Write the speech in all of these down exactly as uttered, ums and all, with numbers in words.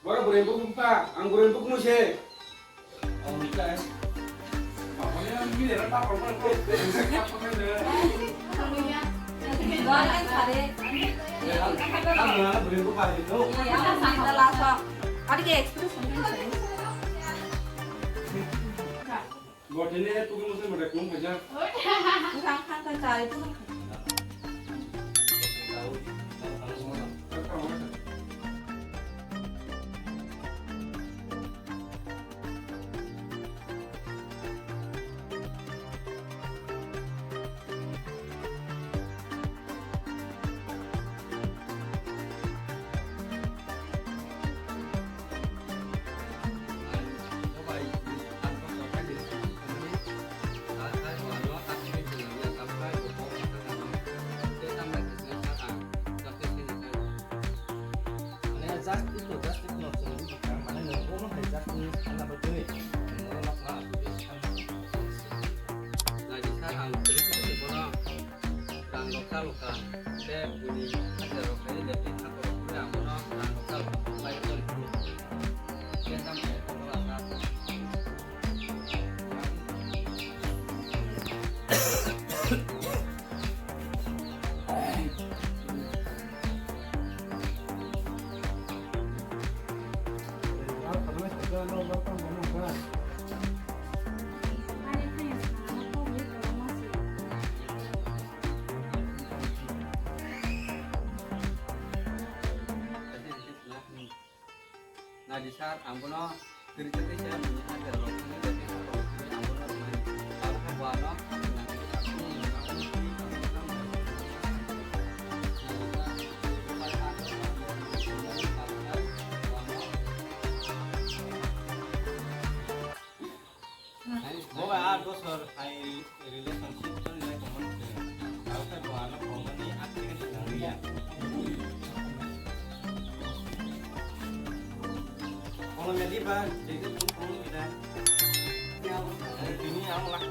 Bora bora ibu bumpa, ang bora ibu kunu se. Botene tu kunu se mata kunu kaja. Bukan kan kan cari tu. Mane just ito, just ito no chwng di bwkha, mane nwng bono hai just ni thangna bagwi nwng oro nokma application. Naidi sir, ang kwrwi kwrwi bono rang rok chalokha, tei buini hajar rok khaini bebri thakur rok kwrwi ang bono rang rok chalokha, bai rok kwrwi. Tei tamo khe tongkha sir. Naidi sir, ang bono kwrwi khe teisa nini hajar rok hwnwi bai teisa rok hwnwi ang bono rwnai. Abo khe bo ano nangkhe sakni nangkhe. Bo bai aat bosor hai relationship choli lai tongma nukhe. Abo khe bo ano phone ni aat khe nang ya. Kono medi ba, jadi pun phone kita. Ini yang lah.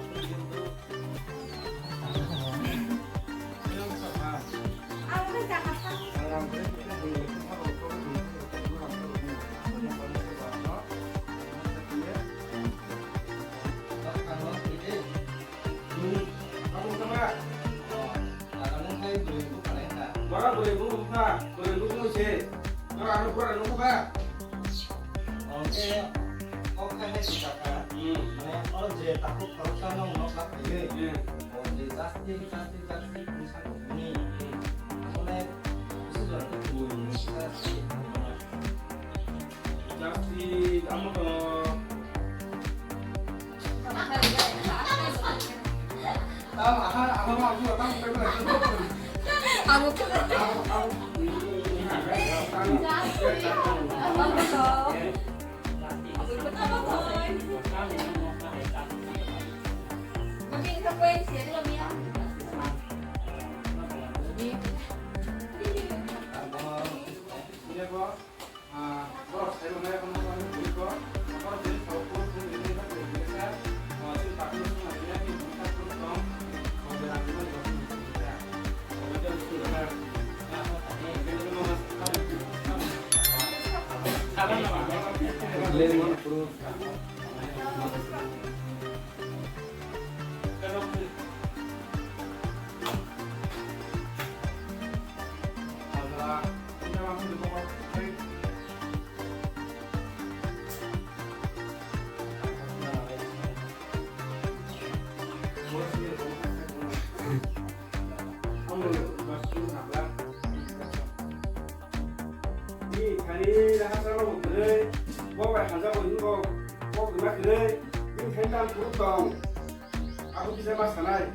Bora bwrwi bumung wngkha, bwrwi bumung se. Nora ano bora nukha ba? Oke, oke, hai si kaka. Hmm. Mane, oro je takhuk khoroksa no nok lak khaye. Hmm. O je jasti, jasti, jasti, kung sa kung ni. Hmm. Mane, bisi jora khe bui, bisi jora khe bui. Jasti, amo to. Ah, borok sai rwnai, borok borok tini sawi phuru phuru rinai, borok tini sa, ah, chini takhuno chwng rinai, tini bwsa phuru tong, ah, berang rinai, borok tini sa. Lemon fruit. Ni thani raha chalo bo kwrwi, bo bai hanja bo hingo, bo kwrwi ma kwrwi, ni thani tam kuru tong. Abo kisa ma sanai.